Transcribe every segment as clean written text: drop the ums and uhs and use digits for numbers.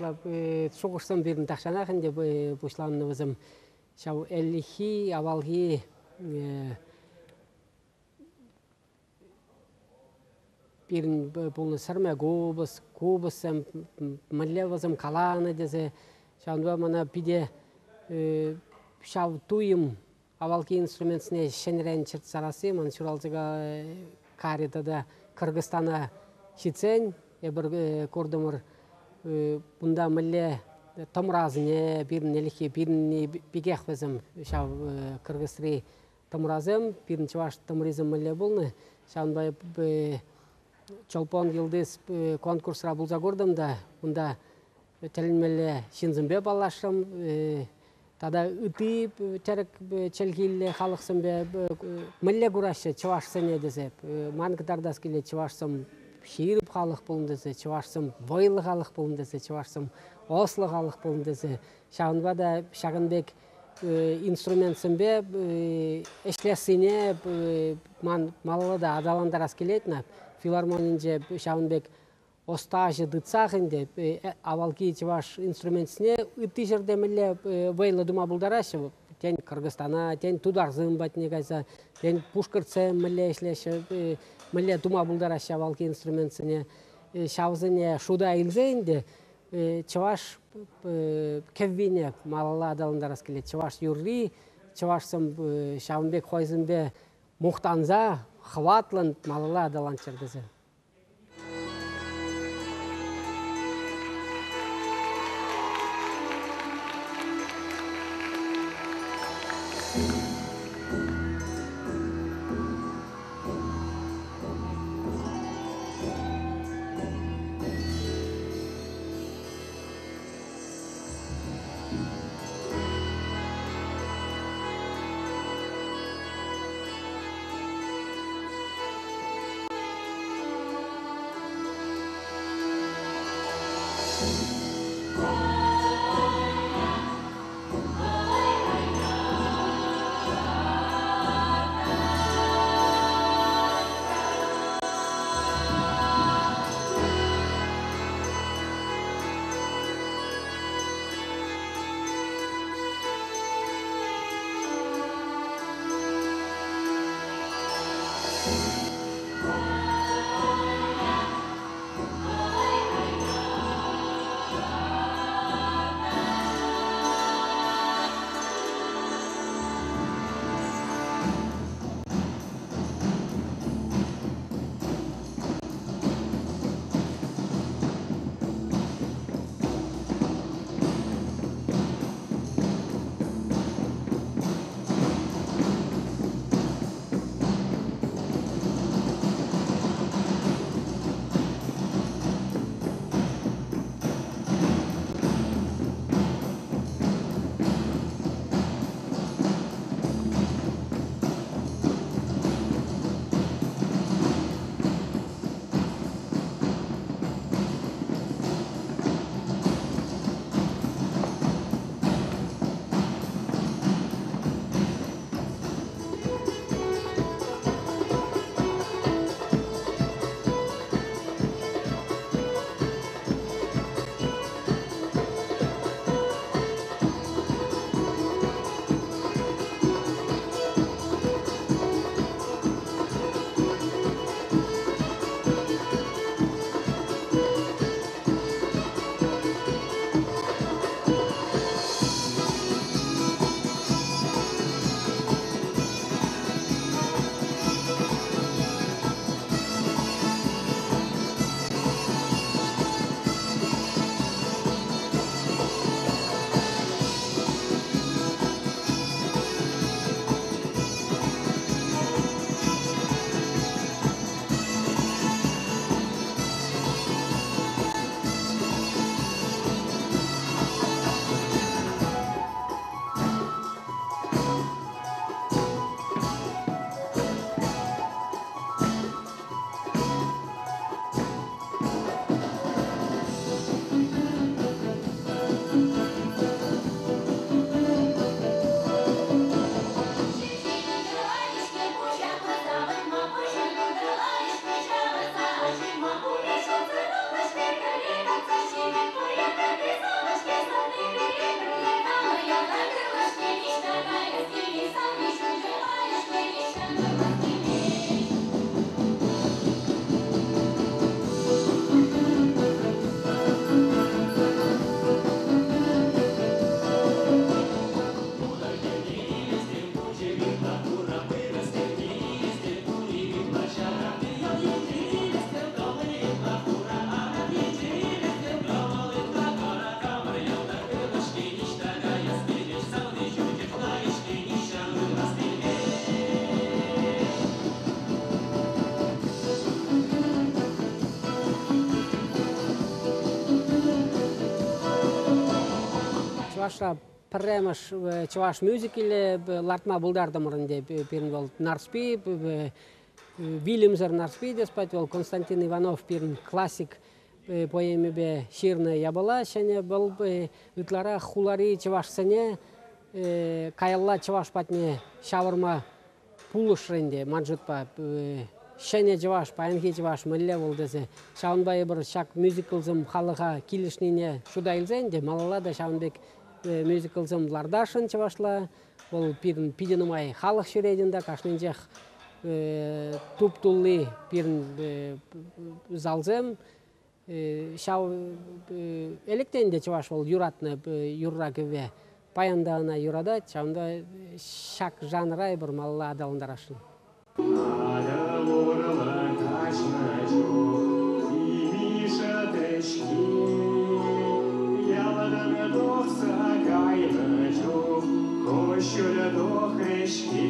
Ҫапла шухӑшсем пирӗн тахҫанах ӗнтӗ пуҫланнӑ вӗсем. Ҫав ӗлӗкхи, авалхи пирӗн пулнӑ сӗрме купӑс, купӑссем мӗнле вӗсем каланӑ тесе. Ҫавӑнпа мана питӗ ҫав туйӑм авалхи инструментсене ҫӗнӗрен чӗртсе сарасси ман ҫуралса карӗ тата Кыргызстана ҫитсен эпир куртӑмӑр унта мӗнле тӑмрасене пирӗн ӗлӗкхи пирӗнни пекех вӗсем ҫав Кыргызри тӑмрасем пирӗн чӑваш тӑмрисем мӗнле пулнӑ ҫавӑнпа Чолпон Йылдыз конкурсра пулса куртӑм та унта тӗлӗнмелле ҫынсемпе паллашрӑм. Тата ытти тӗрӗк чӗлхиллӗ халӑхсемпе мӗнле кураҫҫӗ чӑвашсене тесе. Ман кӑтартас килет чӑвашсем ҫирӗп халӑх пулнӑ тесе, чӑвашсем вӑйлӑ халӑх пулнӑ тесе, чӑвашсем ӑслӑ халӑх пулнӑ тесе. Ҫавӑнпа та ҫакӑн пек инструментсемпе ӗҫлессине ман малалла та аталантарас килет. Филармонинче ҫавӑн пек ӑстаҫӑ тытсах ӗнтӗ авалхи чӑваш инструментсене ытти ҫӗрте мӗнле вӑйлӑ тума пултараҫҫӗ. Тен, Кыргызстана, тен, тутарсем патне кайса, тен, пушкӑртсем мӗнле ӗҫлеҫҫӗ, мӗнле тума пултараҫҫӗ авалхи инструментсене. Ҫавсене шута илсе ӗнтӗ чӑваш кӗввине малалла аталантарас килет. Чӑваш юрри, чӑвашсем ҫавӑн пек хӑйсемпе мухтанса хӑватлӑн малалла аталанччӑр тесе. Чӑвашра пӗрремӗш чӑваш мюзиклӗ лартма пултартӑмӑр ӗнтӗ. Пирӗн вӑл Нарспи, вилӗмсӗр Нарспи тес пать вӑл Константин Иванов пирӗн классик поэмипе ҫырнӑ япала ҫӗнӗ. Вӑл ытларах хулари чӑвашсене каялла чӑваш патне ҫавӑрма пулӑшрӗ ӗнтӗ ман шутпа. Ҫӗнӗ чӑваш, паянхи чӑваш мӗнле вӑл тесе. Ҫавӑнпа эпир ҫак мюзиклсем халӑха килӗшнине шута илсе ӗнтӗ малалла та ҫавӑн пек мюзиклсем лартасшӑн чӑвашла. Вӑл пирӗн питӗ нумай халӑх ҫӳрет унта, кашнинчех туп-тулли пирӗн залсем. Ҫав ӗлӗк те ӗнтӗ чӑваш вӑл юратнӑ юрра-кӗвве. Паян та ӑна юратать, ҫавӑнпа ҫак жанра эпир малалла аталантарасшӑн. Атӑл урлӑ каҫнӑ чух Миша тӗшки, ялтан тухса кайнӑ чух куҫҫуль тухрӗ-ҫке.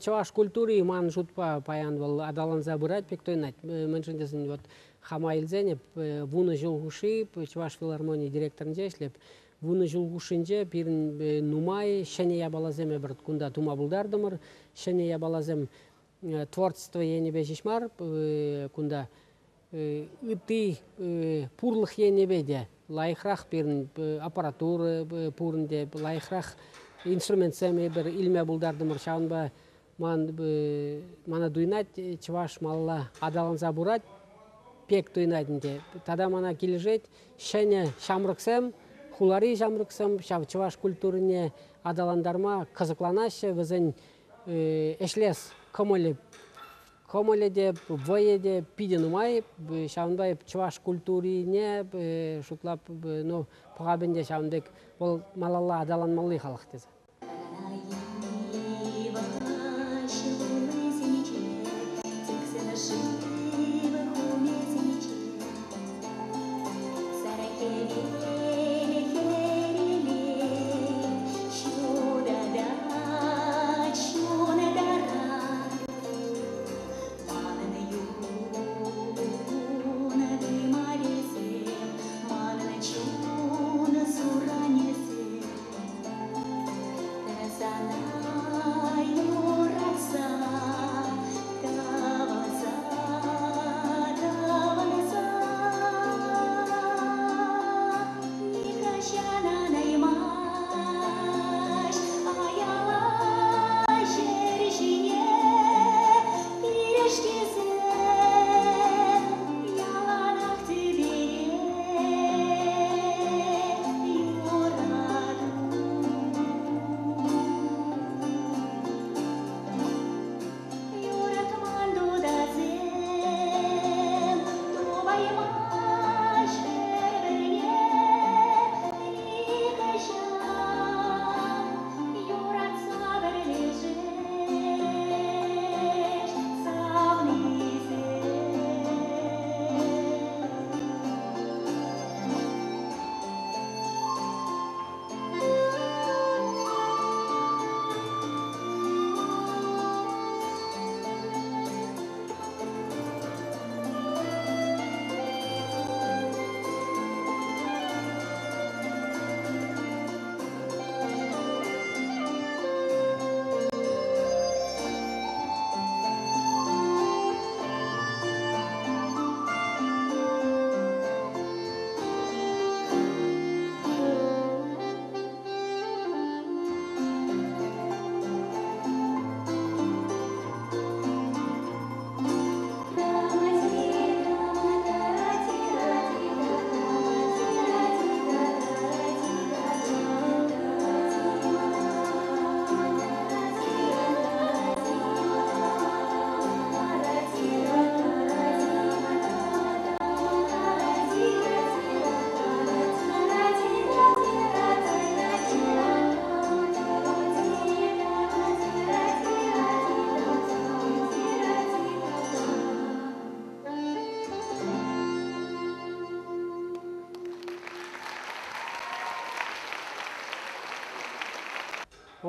Чӑваш культури ман шутпа паян вӑл аталанса пырать пек туйӑнать. Мӗншӗн тесен вот хама илсен 10 ҫул хушши Чӑваш филармони директорӗнче ӗҫлеп. 10 ҫул хушшинче пирӗн нумай ҫӗнӗ япаласем эпир кунта тума пултартӑмӑр. Ҫӗнӗ япаласем творчество енӗпе ҫеҫ мар, кунта ытти пурлӑх енӗпе те лайӑхрах пирӗн аппаратура пур ӗнтӗ, лайӑхрах инструментсем эпир илме пултартӑмӑр. Ҫавӑнпа мана туйӑнать, чӑваш малалла аталанса пырать пек туйӑнать ӗнтӗ. Тата мана килӗшет ҫӗнӗ ҫамрӑксем, хулари ҫамрӑксем ҫав чӑваш культурине аталантарма кӑсӑкланаҫҫӗ, вӗсен ӗҫлес кӑмӑлӗ кӑмӑлӗ те, вӑйӗ те питӗ нумай. Ҫавӑнпа эп чӑваш культурине шутлап, ну, пӑхап ӗнтӗ ҫавӑн пек вӑл малалла аталанмалли халӑх тесе.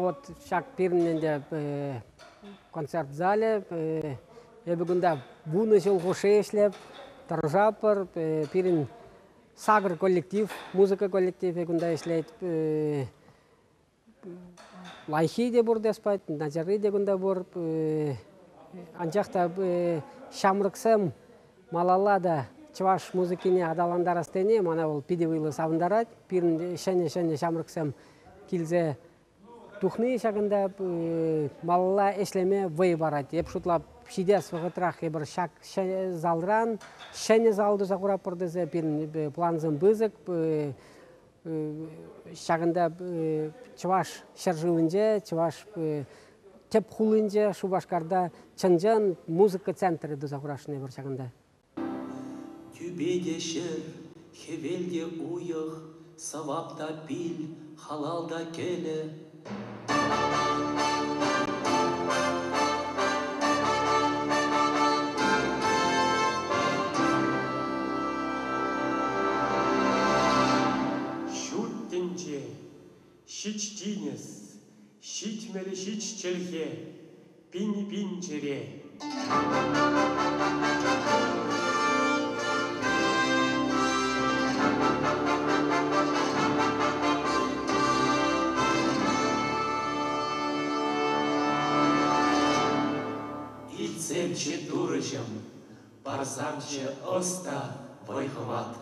Вот ҫак пирӗн ӗнтӗ концерт залӗ. Эпӗ кунта 10 ҫул хушши ӗҫлеп, тӑрӑшатпӑр. Пирӗн сакӑр коллектив, музыка коллективӗ кунта ӗҫлет. Лайӑххи те пур тес пать, начарри те кунта пур. Анчах та ҫамрӑксем малалла та чӑваш музыкине аталантарас тени мана вӑл питӗ вӑйлӑ савӑнтарать. Пирӗн ҫӗнӗ-ҫӗнӗ ҫамрӑксем килсе тухни ҫакӑнта малалла ӗҫлеме вӑй парать. Эп шутлап, ҫитес вӑхӑтрах эпир ҫак залран ҫӗнӗ зал туса хуратпӑр тесе пирӗн плансем пысӑк. Ҫакӑнта Чӑваш ҫӗршывӗнче, Чӑваш тӗп хулинче, Шупашкарта чӑн-чӑн музыка центрӗ туса хурасшӑн эпир ҫакӑнта. Тӳпе те ҫӗр, хӗвел те уйӑх, сӑвап та пил, халал та кӗлӗ. Ҫут тӗнче, ҫич тинӗс, 77 чӗлхе, пин-пин чӗре. Илтсемччӗ, Турӑҫӑм, парсамччӗ ӑс та вӑй-хӑват.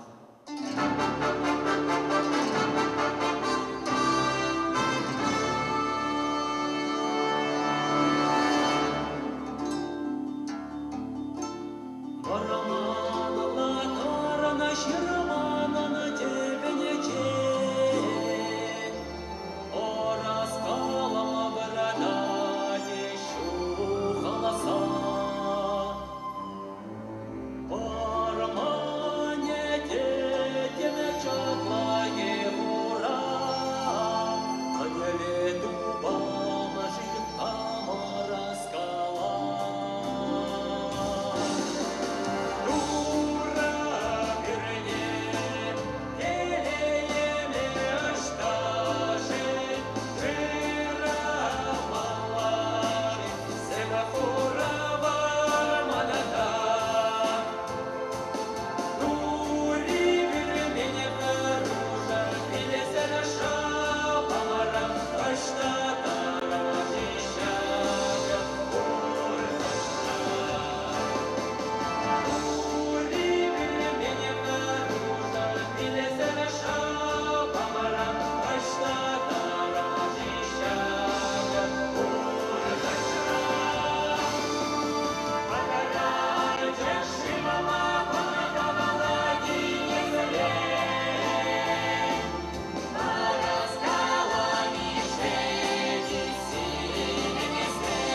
Вӑрманла тарӑн ҫырманӑн тӗпӗнче Ӑраскалӑм выртать ҫухалса. Вӑрманӗ тӗттӗм чӑтлӑхӗ хура, Мӗнле тупам-ши хам ӑраскала? Турӑ пӳрне телейӗме ӑҫта-ши шырамалла-ши? Сӗм хура вӑрманта. Тури пӳрмен хӑрушӑ вилесен шӑпамра ӑҫта тарам-ши ҫакӑ пурнӑҫра? Тури пӳрмен хӑрушӑ вилесен шӑпамра ӑҫта тарам-ши ҫакӑ пурнӑҫра? Патӑрчӗ шывӑма пӑркалала тинӗсре. Ӑраскалами шети сивӗмесрен.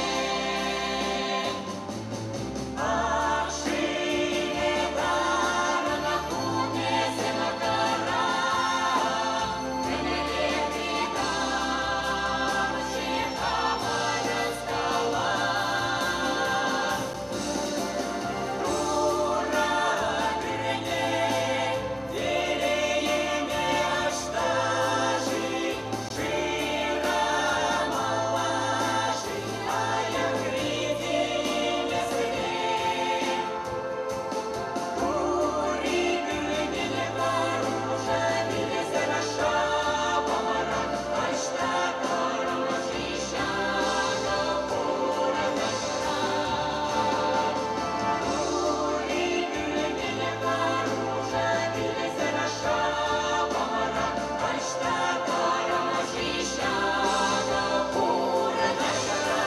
Ах, шывӗ тарӑн хумӗсем кӑра, мӗнле тытам-ши хам ӑраскала? Турӑ пӳрне телейӗме ӑҫта-ши шырамалла-ши аякри тинӗсре? Тури пӳрмен хӑрушӑ вилесен шӑпамра ӑҫта тарам-ши ҫакӑ пурнӑҫра? Тури пӳрмен хӑрушӑ вилесен шӑпамра ӑҫта тарам-ши ҫакӑ пурнӑҫра?